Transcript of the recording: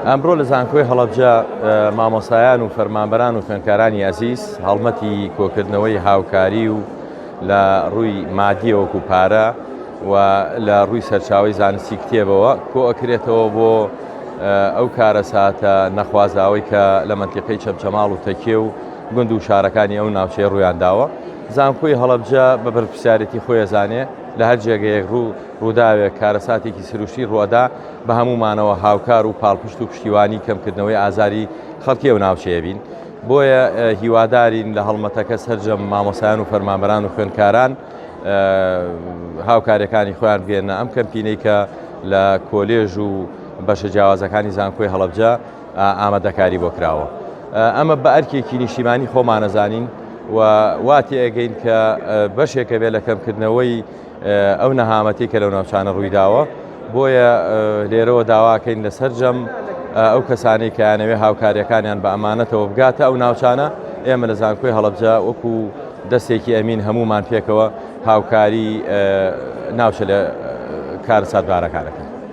ئەمڕۆ لە زانکۆی هەڵەبجە مامۆستایان و فەرمانبەران و خوێندکارانی ئەزیز هەڵمەتی کۆکردنەوەی هاوکاری و لە ڕووی مادیەوە وەکو پارە و لە ڕووی سەرچاوی زانستی کتێبەوە کۆ ئەکرێتەوە بۆ ئەو کارەساتە نەخوازاوەی کە لە مەنتیقەی چەمچەماڵ و تەکێ و گوند و شارەکانی ئەو ناوچەیە ڕوویان داوە. زانکۆی هەڵەبجە بە بەرپرسیارێتی خۆی ئەزانێ لە هەر جێگەیەک ڕوو ڕووداوێک کارەساتێکی سروشتی ڕووئەدا بە هەموومانەوە هاوکار و پاڵپشت و پشتیوانی کەمکردنەوەی ئازاری خەڵکی ئەو ناوچەیە بین. بۆیە هیوادارین لە هەڵمەتەکە سەرجەم مامۆستایان و فەرمانبەران و خوێندکاران هاوکاریەکانی خۆیان بگەێنە ئەم کەمپینەی کە لە کۆلێژ و بەشە جیاوازەکانی زانکۆی هەڵەبجە ئامادەکاری بۆ کراوە. ئەمە بە ئەرکێکی نیشتیمانی خۆمانەزانین و وا تێئەگەین کە بەشێکە بێ لە کەمکردنەوەی ئەو نەهامەتی کە لەو ناوچانە ڕوویداوە بۆیە لێرەوە داواکەین لە سەرجەم ئەو کەسانەی کە یانەوێ هاوکاریەکانیان بە ئەمانەتەوە بگاتە ئەو ناوچانە ئێمە لە زانکۆی هەڵەبجە وەکو دەستێکی ئەمین هەمومان پێکەوە هاوکاری ناوچە لە کارەساتبارەکانەکەن.